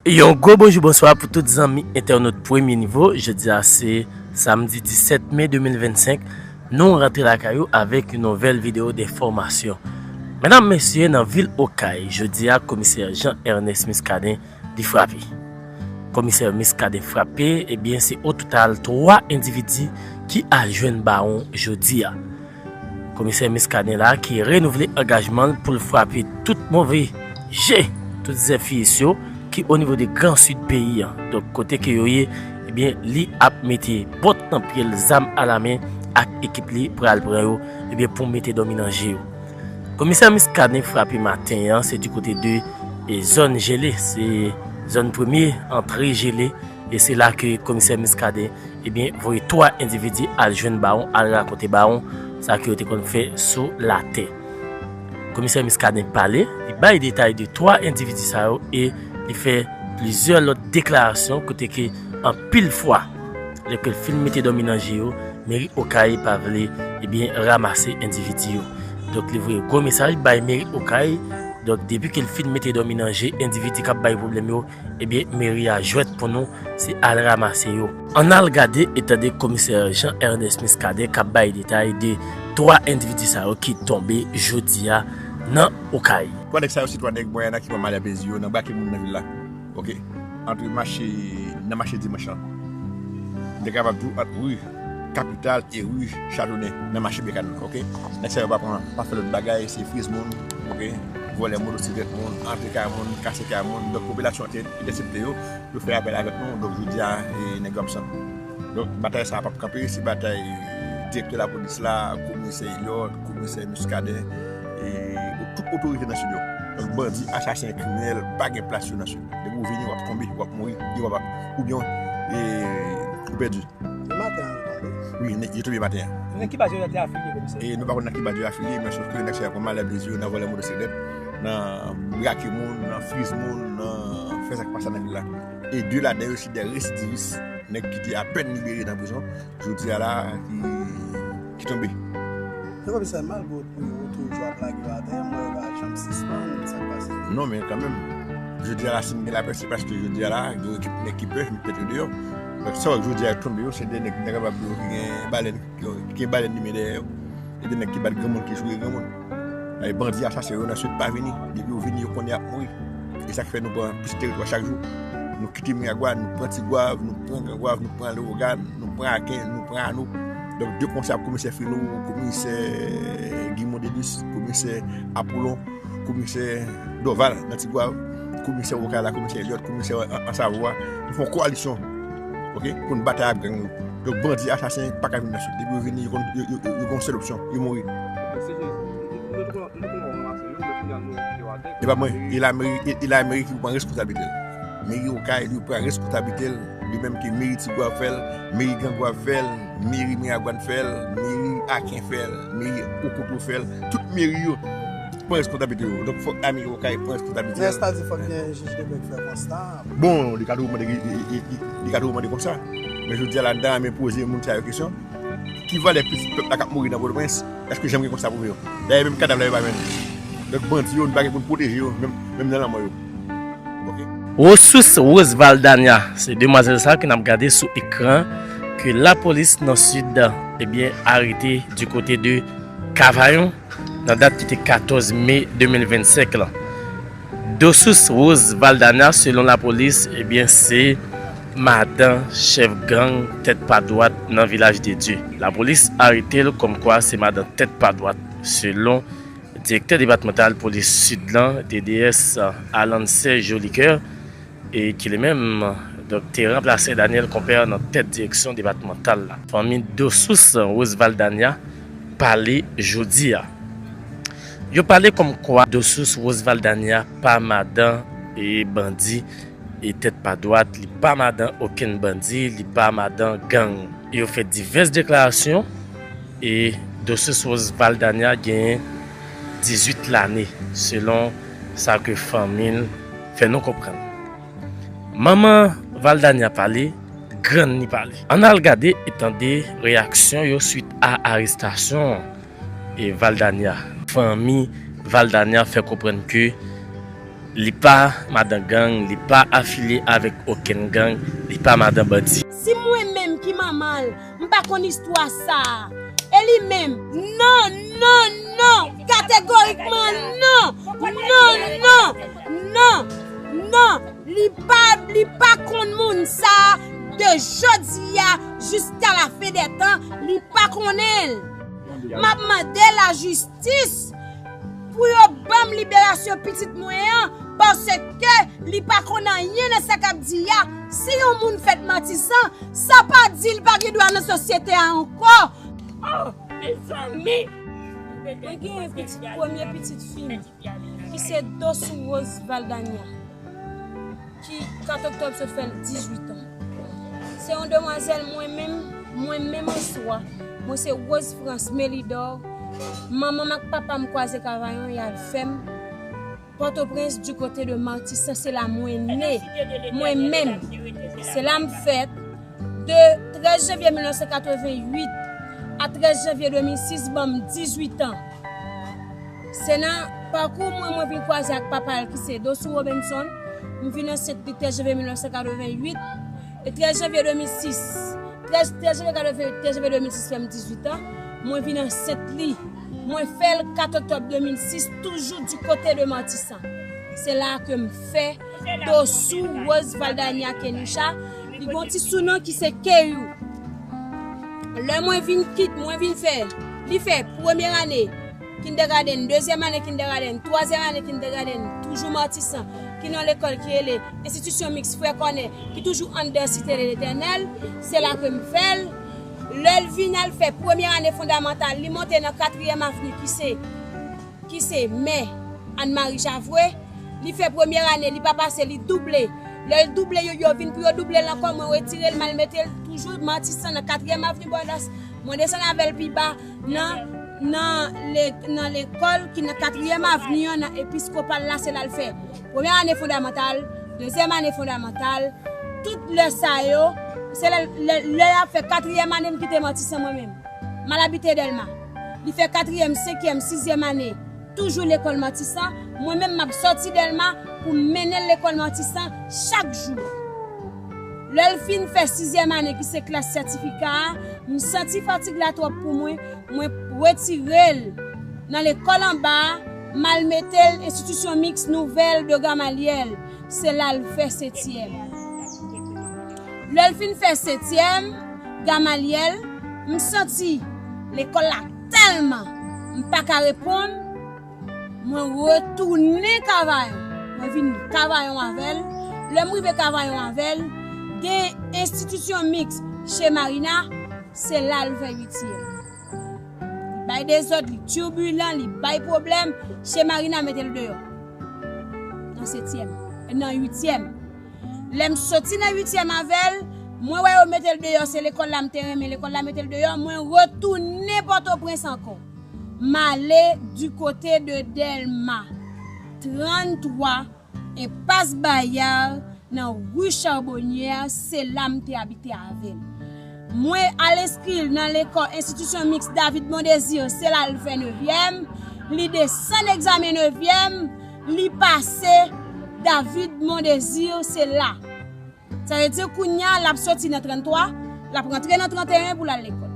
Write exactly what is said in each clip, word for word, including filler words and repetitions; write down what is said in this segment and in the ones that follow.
Yon gwo bonjou, bonswa pou tout zanmi entènot Premye Nivo. Jodi a se samdi disèt me de mil vennsenk. Nou rantre lakay ou avèk yon nouvèl videyo enfòmasyon. Medam, mesye, nan vil Okay, jodi a, komisè Jean Ernest Muscadin li frape. Komisè Muscadin frape, ebyen, se o total twa endividi ki al jwenn bawon jodi a. Komisè Muscadin la ki renouvle angajman l pou l frape tout move je, tout zèfiyis yo ki o nivo de Gran Sid peyi an. Donk, kote ke yo ye, ebyen, li ap mete bòt nan pye l, zam alamen, ak ekip li pral pran yo, ebyen, pou mete dòmi nan je yo. Komisè Muscadin frape maten an, se di kote de, e, zòn jele, se zòn premye antre jele, e se la ke komisè Muscadin, ebyen, voye twa endividi al jwenn bawon, al rakonte bawon sa ke yo te konn fè sou latè. Komisè Muscadin pale, li bay detay de twa endividi sa yo e li fè plizyè lòt deklarasyon kote ke anpil fwa, lè ke l fin mete dòmi nan je yo, meri Okay pa vle, ebyen, ranmase endividi yo. Donk, li voye gwo mesaj bay meri Okay. Donk, depi ke l fin mete dòmi nan je endividi k ap bay pwoblèm yo, ebyen, meri a jwèt pou nou, se al ranmase yo. Ann al gade e tande komisè Jean Ernest Muscadin k ap bay detay de twa endividi sa yo ki tonbe jodi a nan Okay. Twa nèg sa yo se twa nèg mwen ki pran malè plezi yo nan brake moun nan vil la. Oke? Ant mache, nan mache dimanch lan. M te kapab di w ant ri Kapital e ri Chatonnen nan mache Bekàn nan, oke? Nèg sa yo pa pran, pa fè lòt bagay, se friz moun, oke? Vòlè motosiklèt moun, antre kay moun, kase kay moun. Donk, popilasyon an te entèsepte yo, yo fè apèl avèk nou, donk, jodi a, e, nèg yo absan. Donk, batay sa a p ap kanpe, se batay direktè lapolis la, komisè Elliot, komisè Muscadin, e tout otorite nan Sid yo. Donk, bandi, asasen, kriminèl, pa gen plas yo nan Sid. Depi w vini, w ap tonbe, w ap mouri, e w ap, oubyen, e, ou pèdi. E maten an, yo tonbe? Wi, nèg yo tonbe maten an. Nan ki baz yo te afilye, komisè? E nou pa konn nan ki baz yo afilye, men sòf ke nèg sa yo pran malè plezi yo nan vòlè motosiklèt, nan brake moun, nan friz moun, nan fè sa k pa sa nan vil la. E de ladan yo se de residivis, nèg ki te apèn libere nan prizon, jodi a la, ki, ki tonbe. Komisè, malgre yo toujou ap lage yo atè, men yo pa janm sispann, sa k pase? Non, men kanmenm, jodi a la, si m gen lapè, se paske jodi a la, gen ekip nèg ki pè, met tèt yo deyò. Donk, sa w wè jodi a yo tonbe yo, se de nèg, nèg kapab yo ki gen balèn, ki gen balèn limen dèyè yo. E de nèg ki bat granmoun, ki joure granmoun. E bandi asasen yo nan Sid pa vini. Depi yo vini, yo konnen y ap mouri. E sa k fè nou pran plis teritwa chak jou. Nou kite Miragwàn, nou pran Tigwav, nou pran Grangwav, nou pran Lewogàn, nou pran Aken, nou pran Anou. Donk, de konsèy ap komisè Filo, komisè Guimond Elis, komisè Apolon, komisè Dorval nan Tigwav, komisè Okay la, komisè Elliot, komisè an, an Savwa. Nou fè yon kowalisyon, oke, pou n batay ak gang yo. Donk, bandi asasen pa ka vin nan Sid. Depi yo vini, yo konn, yo, yo, yo, yo gen yon sèl opsyon, yo mouri. E pa mwen, e lameri, e, e lameri ki pou pran responsablite l. Meri Okay, li pran responsablite l, li menm ke meri Tigwav fè l, meri Grangwav fè l, meri Miragwàn fè l, meri Aken fè l, meri Okoto fè l, tout meri yo pran responsablite yo. Donk, fòk lameri Okay pran responsablite l. Men sètadi fòk gen jij de pè ki fè konsta. Bon, li ka toujou mande, li, li, li, li, li ka toujou mande konsa. Men jodi a la, n ta renmen poze moun sa yo kesyon. Ki valè pitit pèp la k ap mouri nan Pòtoprens? Èske janm gen konsta pou yo? Dayè, menm kadav la, yo pa jwenn. Donk, bandi yo, nou pa gen pou n pwoteje yo, menm, menm nan lanmò yo. Oke? Rosous Rose Valdania, se demwazèl sa ke n ap gade sou ekran, ke lapolis nan Sid, ebyen, arete di kote de Kavayon, nan dat ki te katòz me de mil vennsenk lan. Dosous Rose Valdania, selon lapolis, ebyen, se madan chèf gang Tèt Pa Dwat nan Vilaj de Dye. Lapolis arete l kòmkwa se madan Tèt Pa Dwat, selon direktè depatmantal polis Sid lan, D D S Alan Serge Jolicoeur, e ki li menm, donk, te ranplase Daniel Compère nan tèt direksyon depatmantal la. Fanmi Dosous Rose Valdania pale jodi a. Yo pale kòmkwa Dosous Rose Valdania pa madan e bandi e Tèt Pa Dwat, li pa madan okenn bandi, li pa madan gang. Yo fè divès deklarasyon e Dosous Rose Valdania genyen dizuit lane, selon sa ke fanmi l fè nou konprann. Manman Valdania pale, grann li pale. Ann al gade e tande reyaksyon yo swit a arestasyon e Valdania. Fanmi Valdania fè konprann ke Li pa madan gang, li pa afilye avèk okenn gang, li pa madan bandi. Si mwen menm ki manman l, m pa konn istwa sa a. E li menm, non, non, non, kategorikman non, non, non, non, non, li pa, li pa konn moun sa a de jodi a jiska la fen dè tan, li pa konnen l. M ap mande lajistis pou yo ban m liberasyon pitit mwen an, paske li pa konn anyen nan sa k ap di a. Si yon moun fèt Matisan, sa pa di l pa gen dwa nan sosyete a ankò. Oh, mezanmi! Mwen gen yon pitit, premye pitit fi m, ki se Dosou Rose Valdania, ki kat oktòb sot fè l dizuit an. Se yon demwazèl mwen menm, mwen menm an swa. Mwen se Rose France Melidor. Manman m ak papa m kwaze Kavayon, y al fè m Pòtoprens, du kote de Matisan, se la mwen ne. Mwen menm, se la m fèt. De trèz janvye mil nèf san katrevenn uit a trèz janvye de mil sis, ban m dizuit an. Se nan pakou mwen, mwen vin kwaze ak papa l ki se Dosou Robinson. M vin ansent li trèz janvye mil nèf san katrevenn uit. E trèz janvye de mil sis, trèz, trèz janvye katrevenn uit, trèz janvye de mil sis fè m dizuit an. Mwen vin ansent li. Mwen fè l kat oktòb de mil sis, toujou du kote de Matisan. Se la ke m fè Dosou Rose Valdania Kenisha. Li gon ti sounon ki se Keyou. Lè mwen vin kit, mwen vin fè, li fè premye ane kindergarten, dezyèm ane kindergarten, twazyèm ane kindergarten, toujou Matisan, ki nan lekòl ki rele Enstitisyon Miks Frè Kònè, ki toujou anndan Site de Letènèl, se la ke m fè l. Lè l vin al fè premye ane fondamantal, li monte nan katriyèm avni, ki se ki se mè Anne Marie Javre. Li fè premye ane, li pa pase, li double. Lè l double, yo, yo vin pou yo double l ankò, mwen retire l, m al mete l toujou Matisan nan katriyèm avni Bòdas. Mwen desann avè l pi ba nan, nan, le, nan lekòl ki nan katriyèm avni an, nan Episkopal la, se la l fè premye ane fondamantal, dezyèm ane fondamantal, tout lè sa yo, se lè, lè, lè y ap fè katriyèm ane m kite Matisan mwen menm. M al abite Dèlma. Li fè katriyèm, senkyèm, sizyèm ane, toujou lekòl Matisan. Mwen menm, m ap sòti Dèlma pou m mennen l lekòl Matisan chak jou. Lè l fin fè sizyèm ane, ki se klas sètifika a, m santi fatig la twòp pou mwen, mwen retire l nan lekòl anba a, m al mete l Enstitisyon Miks Nouvèl de Gamalyèl. Se la l fè setyèm. Lè l fin fè setyèm, Gamalyèl, m santi lekòl la tèlman m pa ka reponn, mwen retounen Kavayon. Mwen vin Kavayon avè l. Lè m rive Kavayon avè l, gen Enstitisyon Miks Che Marina, se la l fè uityèm. Li bay dezòd, li turbilan, li bay pwoblèm. Che Marina mete l deyò. Nan setyèm, nan uityèm. Lè m soti nan uityèm avè l, mwen wè yo mete l deyò, se lekòl la m te renmen, lekòl la mete l deyò, mwen retounen Pòtoprens ankò. M ale du kote de Dèlma, tranntwa, Enpas Bayard, nan ri Charbonnière, se la m te abite avè l. Mwen al enskri l nan lekòl Enstitisyon Miks David Mondésir, se la l fè nevyèm, li desann egzamen nevyèm, li pase David Mondésir, se la. Sa vle di kounye a l ap soti nan tranntwa, l ap rantre nan tranteyen pou l al lekòl.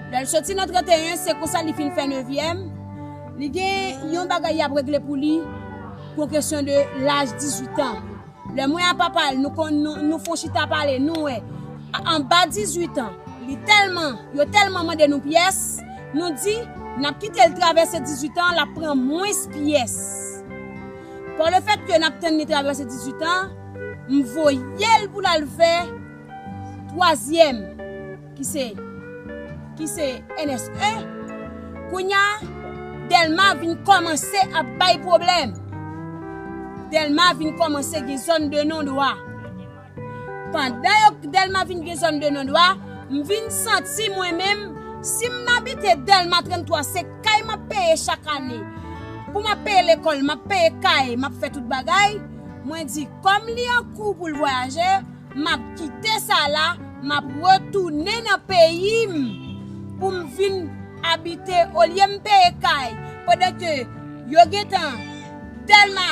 Lè l soti nan tranteyen, se konsa li fin fè nevyèm. Li gen yon bagay y ap regle pou li, pou kesyon de laj dizuit an. Lè mwen ak papa l, nou konn, nou, nou fon chita pale, nou wè, a- anba dizuit an, li tèlman, yo tèlman mande nou pyès, nou di, n ap kite l travèse dizuit an, l ap pran mwens pyès. Par le fait que n ap tann li travèse dizuit an, m voye l pou l al fè twazyèm, ki se, ki se N S E. Kounye a, Dèlma vin kòmanse ap bay pwoblèm. Dèlma vin kòmanse gen zòn de non dwa. Pandan yo, Dèlma vin gen zòn de non dwa, m vin santi mwen menm, si m abite Dèlma tranntwa, se kay m ap peye chak ane. Pou m ap peye lekòl, m ap peye kay, m ap fè tout bagay. Mwen di, kòm li an kou pou l vwayaje, m ap kite sa la, m ap retounen nan peyi m pou m vin abite, olye m peye kay, pandan ke yo gentan, Dèlma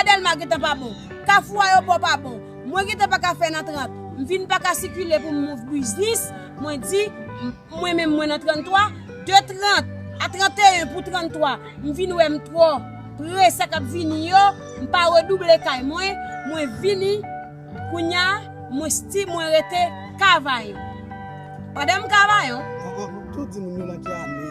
Dèlma gentan pa bon. Kafou Ayewopò pa bon. Mwen gentan pa ka fè nan trant. M vin pa ka sikile pou m ouvri biznis. Mwen di, m- mwen menm mwen nan tranntwa, de trant a tranteyen pou tranntwa, m vin wè m twò pre sa k ap vini yo, m pa redouble kay mwen, mwen vini, kounye a, mwen sti, mwen rete Kavayon. Pandan m Kavayon, Tou di moun yo nan ki ane.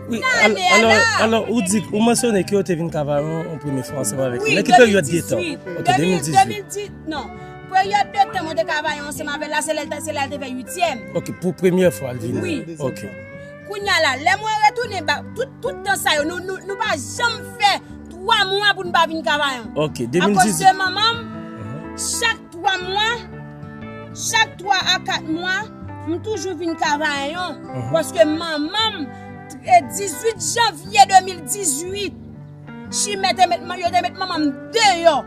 Wi, Nan ane a alò, la. Alò, ou di, ou mansyone ke ou te vin Kavayon an premye fwa ansanm avèk li. Wi, Nan ki peryòd de tan? de mil dizuit. Ok, De mil, de mil dizuit. de mil diz, non. Peryòd de tan mwen te Kavayon ansanm avèk la, se lè l te- se lè l te fè uityèm. Ok, pou premyè fwa l vini. Wi. Ok. Kounye a la, lè mwen retounen ba, tout, tout tan sa yo, nou, nou, nou pa janm fè twa mwa pou n pa vin Kavayon. Ok, Akoz de mil dizuit. De manman m, chak twa mwa, chak twa a kat mwa, m toujou vin Kavayon. Paske manman m, e, dizuit janvye de mil dizuit, chimè te met, yo te met manman m deyò.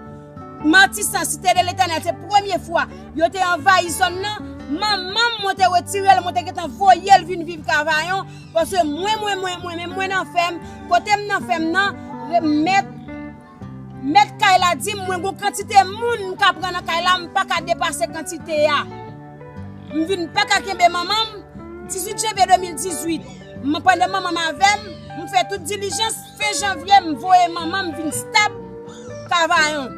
Matisan, Site de Letènèl, se premye fwa yo te anvayi zòn nan. Manman m, mwen te retire l, mwen te gentan voye l vin viv Kavayon. Paske mwen, mwen, mwen, mwen, mwen, mwen nan fèm, kote m nan fèm nan, re- mèt, mèt kay la di m, mwen gon kantite moun m ka pran nan kay la, m pa ka depase kantite a. M vin pa ka kenbe manman m, dizuit janvye de mil dizuit. M pandan manman m avè m, m fè tout dilijans, fen janvye, m voye manman m vin stab Kavayon.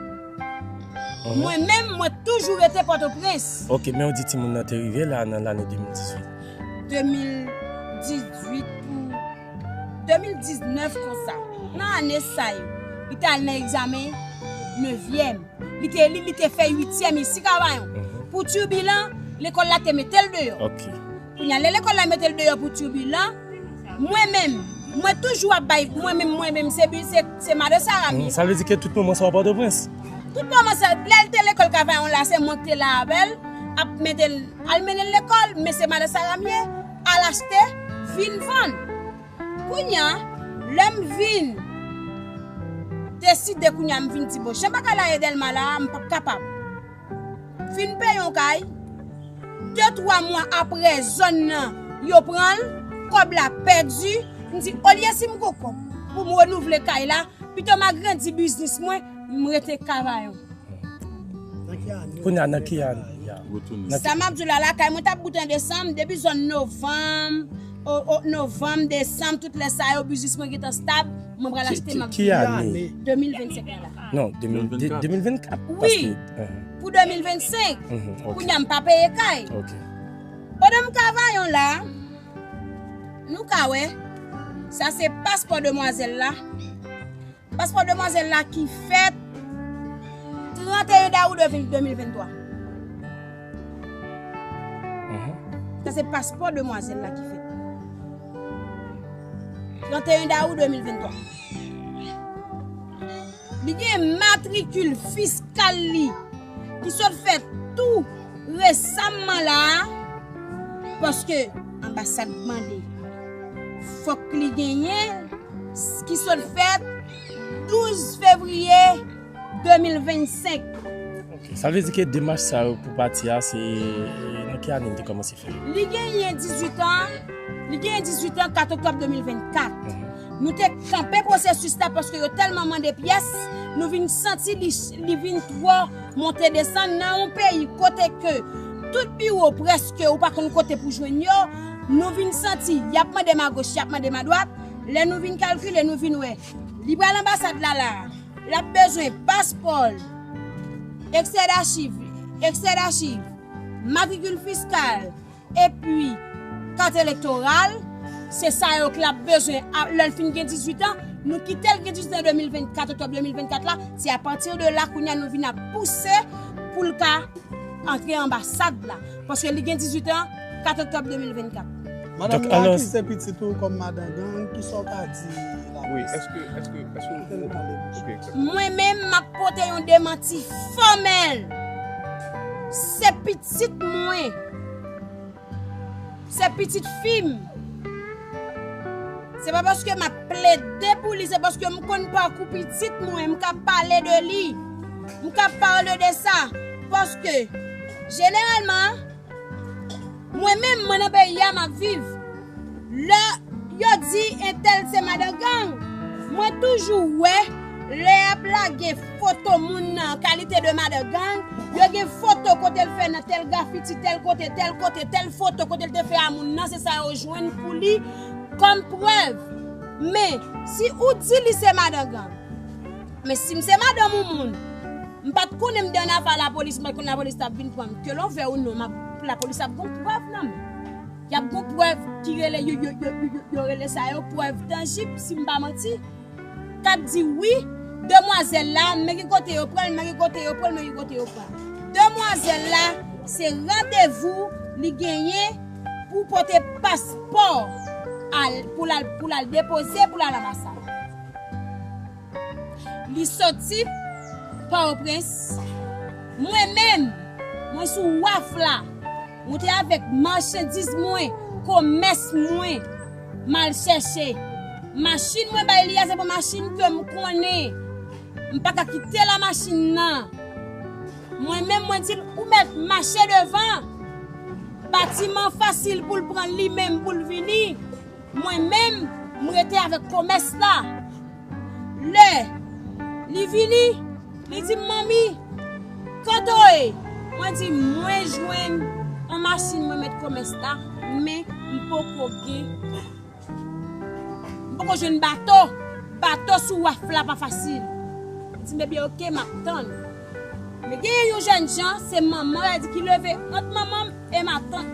Mwen menm, mwen toujou rete Pòtoprens. Ok, men ou di timoun nan te rive la nan lane de mil dizuit. De mil dizuit pou de mil diznèf konsa. Nan ane sa yo, li te al nan egzamen nevyèm. Li te li, li te fè uityèm isi Kavayon. Pou tibilan, lekòl la te mete l deyò. Ok. Kounye a, lè lekòl la mete l deyò pou tibilan, mwen menm, mwen toujou ap bay, mwen menm, mwen menm, se, se, se madan Sara m ye. Sa vle di ke tout moman sa w Pòtoprens? Tout moman sa, lè l te lekòl Kavayon la, se mwen ki te la avè l, ap mete l, al mennen l lekòl, men se madan Sara m ye, al achte, vin vann. Kounye a, lè m vin deside kounye a, m vin di, bon, jan bagay la ye Dèlma la, m p ap kapab. Fin peye yon kay, de twa mwa apre zòn nan, yo pran l, kòb la pèdi. M di, olye si m gon kòb pou m renouvle kay la, pito m agrandi biznis mwen, m rete Kavayon. Kounye a nan ki ane? Ya. Retounen. Sa m ap di w la, lakay mwen t ap bout an desanm, depi zòn novanm, o, o, novanm, desanm, tout lè sa yo, biznis mwen gentan stab, mwen pral achte m ap Ki ane? de mil vennsenk la. Non, de mil, de- de mil vennkat. Wi. Pou de mil vennsenk, Mhm, ok. Kounye a m pa peye kay. Ok. Pandan m Kavayon la, nou ka wè, sa se paspò demwazèl la. Paspò demwazèl la ki fèt tranteyen dawou de mil venntwa. Sa se paspò demwazèl la ki fèt tranteyen dawou de mil venntwa. Li gen matrikil fiskal li ki sot fèt tou resamman la a, paske anbasad mande fòk li genyen, ki sot fèt douz fevriye de mil vennsenk. Ok. Sa vle di ke demach sa yo pou pati a, se nan ki ane li te kòmanse fè? Li genyen dizuit an, li genyen dizuit an, kat oktòb de mil vennkat. Nou te kanpe pwosesis la paske yo tèlman mande pyès, nou vin santi li, li vin twò monte desann nan yon peyi kote ke tout biwo prèske ou pa konn kote pou jwenn yo, nou vin santi y ap mande m agoch, y ap mande m adwat. Lè nou vin kalkile, nou vin wè li pral anbasad la la, l ap bezwen paspò l, ekstrè dachiv, ekstrè dachiv, matrikil fiskal, epi kat elektoral, se sa yo k l ap bezwen a- lè l fin gen dizuit an. Nou kite l gen dizuit an de mil vennkat, oktòb de mil vennkat la, se apati de la kounye a nou vin ap pouse pou l ka antre anbasad la. Paske li gen dizuit an, kat oktòb de mil vennkat. Madanm, Donk, ou alò- akize pitit ou kòm madan gang, ki sa w ka di la Wi, près? èske, èske, èske ou, ou, ok, ok. Mwen menm, m ap pote yon demanti fòmèl. Se pitit mwen. Se pitit fi m. Se pa paske m ap plede pou li, se paske m konn pakou pitit mwen, m ka pale de li. M ka pale de sa. Paske, jeneralman, mwen menm, mwen nan peyi a, m ap viv. Lè yo di entèl se madan gang, mwen toujou wè lè y ap lage foto moun nan, kalite de madan gang, yo gen foto kote l fè nan tèl grafiti, tèl kote, tèl kote, tèl foto kote l te fè a moun nan, se sa yo jwenn pou li kòm prèv. Men, si ou di li se madan gang, men si m se madanm ou moun, m pa t konnen m te annafè a lapolis, m pa t konn lapolis t ap vin pran m. Ke l vle ou non, m ap, lapolis ap gon prèv nan men. Y ap gon prèv ki rele, yo, yo, yo, yo, yo, yo rele sa yo prèv tanjib, si m pa manti, k ap di wi, demwazèl la, men ki kote yo pran l, men ki kote yo pran l, men ki kote yo pran l. Demwazèl la, se randevou li genyen pou pote paspò al, pou l al, pou l al depoze, pou l al anbasad. Li soti Pòtoprens. Mwen menm, mwen sou waf la. Mwen te avèk machandiz mwen, komès mwen. M al chèche. Machin mwen bay li a, se pou machin ke m konnen. M pa ka kite la machin nan. Mwen menm, mwen di l, ou mèt mache devan. Batiman fasil pou l pran li menm, pou l vini. Mwen menm, m rete avèk komès la. Lè li vini, li di m, "Manmi, kote w ye?" Mwen di, "Mwen jwenn yon machin, mwen mèt komès la, men m poko gen, m poko jwenn bato. Bato sou waf la pa fasil." Li di m, "Ebyen, oke, m ap tann." Men genyen yon jèn jan, se manman, li di ki leve ant manman m e matant,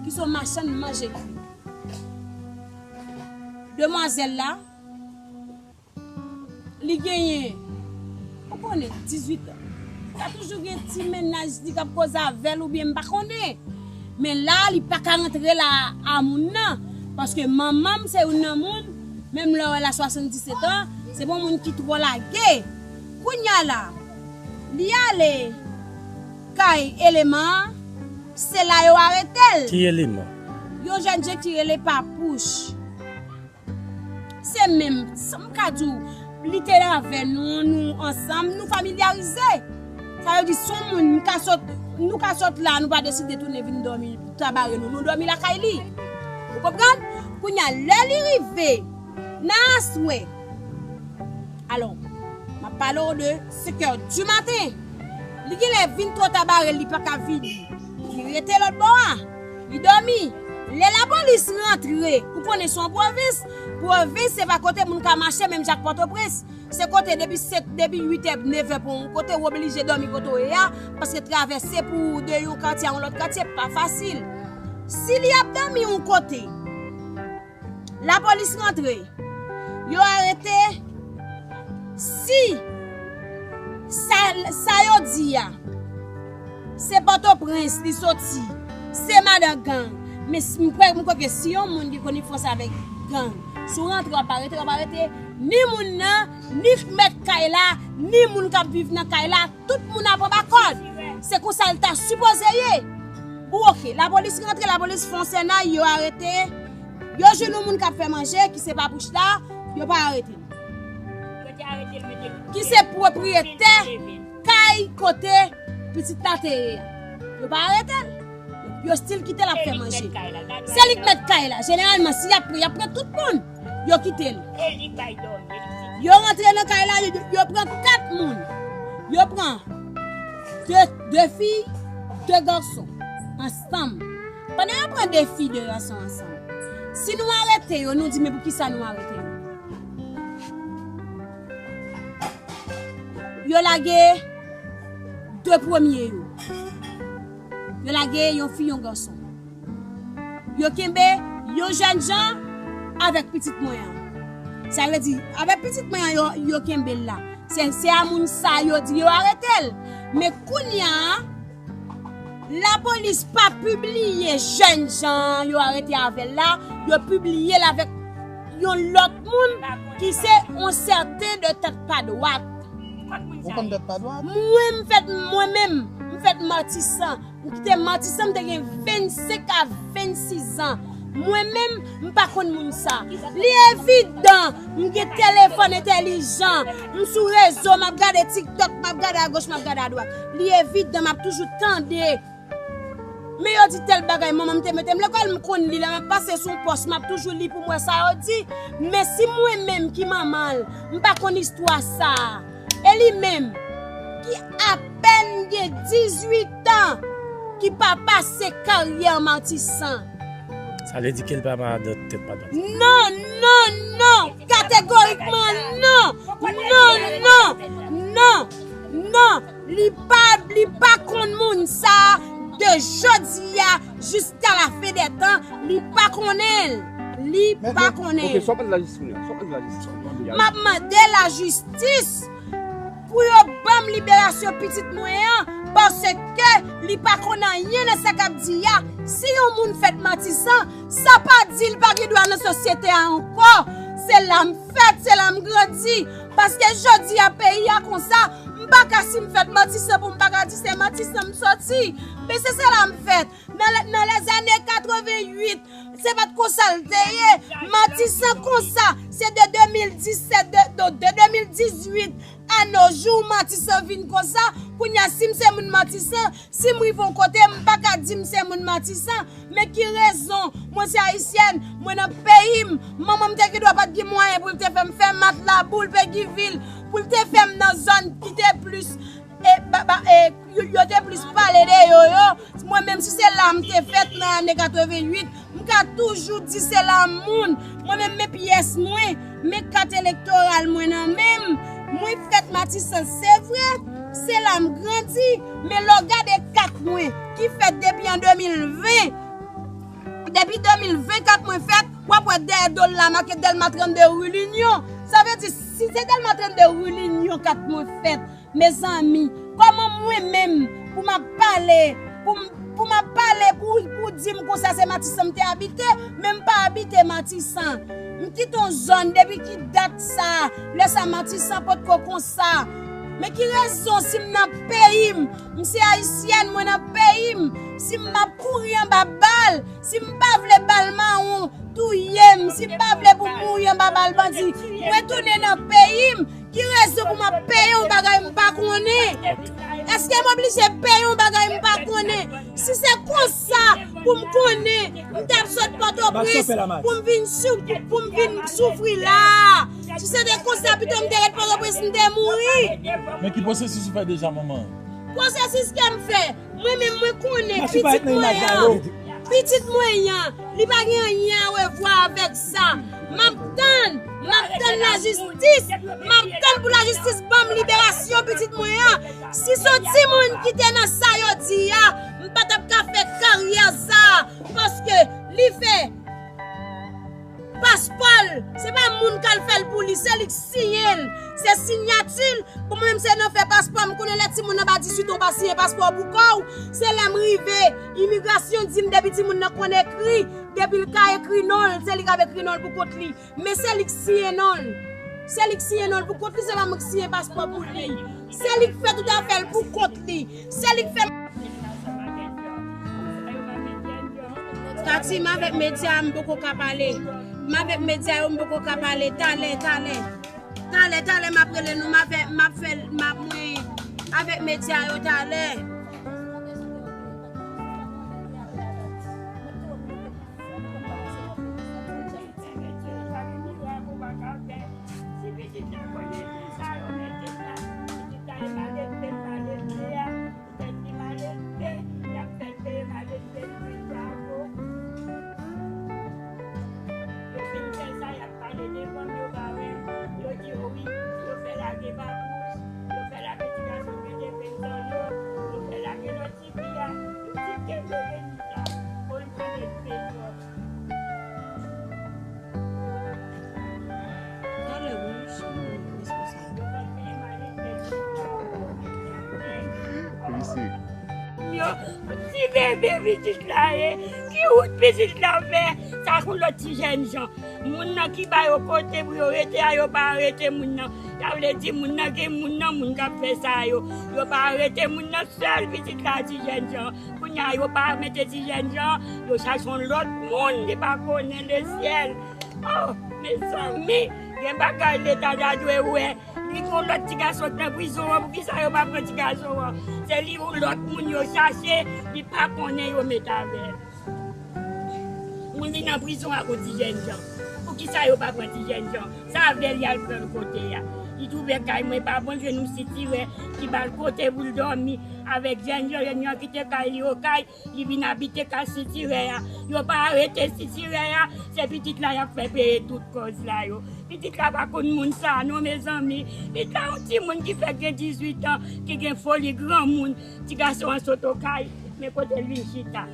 ki se yon machann manje. Demwazèl la, li genyen, ou konnen, dizuit an. Sa toujou gen ti mennaj li k ap koze avè l oubyen m pa konnen. Men la, li pa ka rantre la a moun nan. Paske manman m se youn nan moun, menm lè w wè l a swasanndisèt an, se pa yon moun ki twò lage. Kounye a la, li ale kay eleman an, se la yo arete l. Ki eleman? Yon jèn jan ki rele Papouch. Se menm, sa m ka di w, li te avè nou, nou ansanm, nou familyarize. Sa vle di, se yon moun, m ka sot, nou ka sot la, nou pa deside tounen vin dòmi Tabarre nou, nou dòmi lakay li. Ou konprann? Kounye a, lè li rive, nan aswè, alò, m ap pale w de senk è di maten. Li genlè vin twò Tabarre, li pa ka vini. Li rete lòt bò a. Li dòmi. Lè lapolis rantre, ou konnen se yon pwovens. Pwovens, se pa kote moun ka mache, menm jan ak Pòtoprens. Se kote depi sèt, depi uit è, nèf è pou yon kote, ou oblije dòmi kote w ye a, paske travèse pou de yon katye a yon lòt katye pa fasil. Si li ap dòmi yon kote, lapolis rantre, yo arete. Si sa, sa yo di a, se Pòtoprens li soti, se madan gang. Men si, m kwè, m kwè ke si yon moun ki konifwans avèk gang, si w rantre, w ap arete, w ap arete ni moun nan, ni mèt kay la, ni moun k ap viv nan kay la, tout moun ap anba kòd. Se konsa l ta sipoze ye. Bon, oke, lapolis rantre, lapolis fè yon sènay, yo arete. Yo jwenn yon moun k ap fè manje, ki se Papouch la, yo pa arete l. Ki se pwopriyetè kay kote pitit la te ye a. Yo pa arete l. Yo still kite l ap fè manje. Se li k mèt kay la. Jeneralman, si y ap pran, y ap pran tout moun. Yo kite l. Yo rantre nan kay la, yo, yo pran kat moun. Yo pran de, de fi, de gason ansanm. Pandan yo pran de fi, de gason ansanm, si nou arete yo, nou di, "Men poukisa nou arete yo?" Yo lage de premye yo. Yo lage yon fi, yon gason. Yo kenbe yon jèn jan avèk pitit mwen an. Sa vle di, avèk pitit mwen an, yo, yo kenbe l la. Se, se a moun sa yo di yo arete l. Men kounye a, lapolis pa pibliye jèn jan yo arete avè l la, yo pibliye l avèk yon lòt moun ki se yon sèten de tèt pa dwat. Ou konn tèt pa dwat? Mwen, m fèt, mwen menm, m fèt Matisan. M kite Matisan, m te gen vennsenk a vennsis an. Mwen menm, m pa konn moun sa. Li evidan, m gen telefòn entèlijan. M sou rezo, m ap gade TikTok, m ap gade agoch, m ap gade adwat. Li evidan, m ap toujou tande. Men yo di tèl bagay, manman m te mete m lekòl, m konn li. Lè m ap pase sou yon pòs, m ap toujou li pou m wè sa yo di. Men si mwen menm ki manman l, m pa konn istwa sa a. E li menm, ki apèn gen dizuit an, ki pa pase karyè Matisan. Sa vle di ke l pa madan tèt pa dwat. Non, non, non. Kategorikman non. Non, non, non, non. Li pa, li pa konn moun sa de jodi a jiska la fen dè tan. Li pa konnen l. Li pa konnen l. Ok, sa w mande lajistis kounye a? Sa w mande lajistis kounye a? M ap mande lajistis pou yo ban m liberasyon pitit mwen an, paske li pa konn anyen nan sa k ap di a. Si yon moun fèt Matisan, sa pa di l pa gen dwa nan sosyete a ankò. Se la m fèt, se la m grandi. Paske jodi a peyi a konsa, m pa ka si m fèt Matisan pou m pa ka di se Matisan m soti. Men se, se la m fèt. Nan, nan lèzane katreventuit, se pa t konsa l te ye. Matisan konsa, se de de mil disèt, de, de, de de mil dizuit a no jou, Matisan vin konsa. Kounye a, si m se moun Matisan, si m rive yon kote, m pa ka di m se moun Matisan. Men ki rezon? Mwen se ayisyèn, mwen nan peyi m. Manman m te gen dwa pa t gen mwayen pou l te fè m fè mat Labou, Pegivil, pou l te fè m nan zòn ki te plis, e, ba, ba, e, yo, yo te plis pale de yo, yo. Mwen menm, si se la m te fèt nan ane katreventuit, m ka toujou di se la m moun. Mwen menm, men pyès mwen, men kat elektoral mwen nan men m. Mwen fèt Matisan, se vre, se la m grandi, men lè w gade kat mwen, ki fèt depi an de mil ven, depi de mil ven kat mwen fèt, w ap wè dèyè do l la make Dèlma trannde ri Linyon. Sa vle di, si se Dèlma trannde ri Linyon kat mwen fèt, mezanmi, kòman mwen menm pou m ap pale, pou m, pou m ap pale, pou, pou di m konsa se Matisan m te abite, men m pa abite Matisan. M kite yon zòn depi ki dat sa, lè sa Matisan potko konsa. Men ki rezon si m nan peyi m, m se ayisyèn, mwen nan peyi m, si m ap kouri anba bal, si m pa vle bal mawon touye m, si m pa vle pou m mouri anba bal bandi, mwen tounen nan peyi m, ki rezon pou m ap peye yon bagay m pa konnen? Èske m oblije peye yon bagay m pa konnen? Si se konsa pou m konnen, m t ap sot Pòtoprens pou m vin sou, pou m vin soufri la. Si se te konsa, pito m te ret Pòtoprens, m te mouri. Men ki pwosesis ou fè deja, manman? Pwosesis ke m fè, mwen menm mwen konnen pitit mwen an, pitit mwen an, li pa gen anyen a wè vwa avèk sa. M ap tann, m ap tann lajistis, m ap tann pou lajistis ban m liberasyon pitit mwen an. Si se yon timoun ki te nan sa yo di a, m pa t ap ka fè karyè sa, paske li fè paspò l, se pa moun k al fè l pou li, se li k siyen l, se siyati l. Bon, mwen menm se nan fè paspò, m konnen lè timoun nan pa dizuit an, w pa siyen paspò pou kò w. Se lè m rive, imigrasyon di m depi timoun nan konn ekri, depi l ka ekri non l, se li k ap ekri non l pou kont li. Men se li k siyen non l. Se li k siyen non l pou kont li, se pa mwen k siyen paspò pou li. Se li k fè tout afè l pou kont li. Se li k fè. Tati, m avèk medya, m poko ka pale. M avèk medya yo, m poko ka pale. Talè, talè. Talè, talè, m ap rele nou, m avèk, m ap fè, m ap, mwen, avèk medya yo talè. Si pitit la konnen ki sa yo mete la, pitit la e malelve, malelve a, petèt li malelve, y ap fè l peye malelve l plis bravo. Yo fin fè sa, y ap pale devan m, yo pa wè m, yo di, o wi, yo fè lage papouch, yo fè lage ti gason ki te vin nan yo, yo fè lage lòt. Yo, ti bebe pitit la ye, ki wout pitit la fè, sa kou lòt ti jènjan. Moun nan ki ba yo kote pou yo rete a, yo pa arete moun nan. Sa vle di moun nan gen moun nan, moun k ap fè sa yo. Yo pa arete moun nan, sèl pitit la ti jènjan. Kounye a, yo pa mete ti jènjan, yo chache yon lòt moun ki pa konnen lesyèl. Oh, mezanmi, gen bagay Leta ta dwe wè. Li gen yon lòt ti gason k nan prizon an, poukisa yo pa pran ti gason an? Se li yon lòt moun yo chache, li pa konnen yo met avè l. Moun li nan prizon ak yon ti jènjan. Poukisa yo pa pran ti jènjan? Sa avè l y al pran l kote a. Li twouve kay mwen pa bon, jwenn yon sitirè ki ba l kote pou l dòmi avèk jènjan, jènjan kite kay li Okay, li vin abite kay sitirè a. Yo pa arete sitirè a, se pitit la y ap fè peye tout kòz la yo. Pitit la pa konn moun sa non, mezanmi. Pitit la yon timoun ki fèk gen dizuit an, ki gen foli granmoun. Ti gason an sot Okay, men kote l vin chita.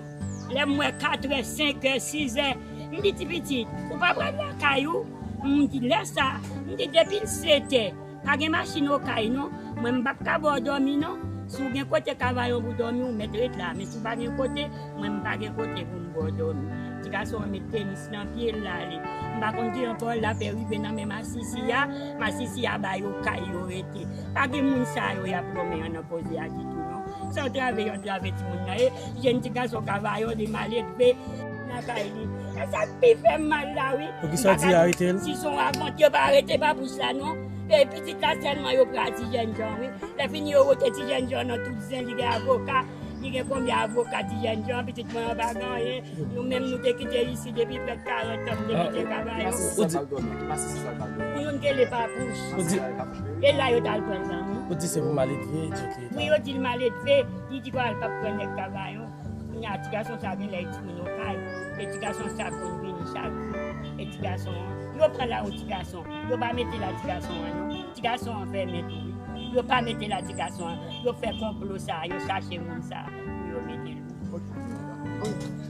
Lè m wè katrè, senkè, sizè, m di, "Ti pitit, ou pa pral lakay ou?" M di, "Lè sa," m di, "depi l setè, pa gen machin Okay non. Mwen, m p ap ka ba w dòmi non. Si w gen kote Kavayon pou dòmi, ou mèt ret la. Men si w pa gen kote, mwen, m pa gen kote pou m ba w dòmi." Ti gason an met tenis nan pye l, l ale. M pa konn kijan pawòl la fè rive nan men masisi a. Masisi a ba yo kay yo rete. Pa gen moun sa yo y ap lonmen an nan koze a ditou non. Se antrave y antrave timoun nan ye. Jèn ti gason Kavayon de maledve nan kay li. E sa k pi fè m mal la wi. Poukisa w di arete l? Si se yon avant, yo pa arete papouch la non. E pitit la sèlman yo pran ti jènjan wi. Lè fini yo wote ti jènjan nan tout zen, li gen avoka. Li gen konbyen avoka ti jènjan, pitit mwen an pa gen anyen. Nou menm nou te kite isit depi prèt karant an, nou te kite Kavayon. Pou youn kele papouch. E la yo t al pran l nan men. Ou di se pou maledve, di ke. Wi, yo di l maledve, li di kwa l p ap pran nèg Kavayon. Kounye a, ti gason sa gen lè timoun Okay. E ti gason sa konn vini chak jou. E ti gason an, yo pran la yon ti gason. Yo pa mete la ti gason an non. Ti gason an fèmen tou wi. Yo pa mete la ti gason an. Yo fè konplo sa, yo chache moun sa pou yo mete l.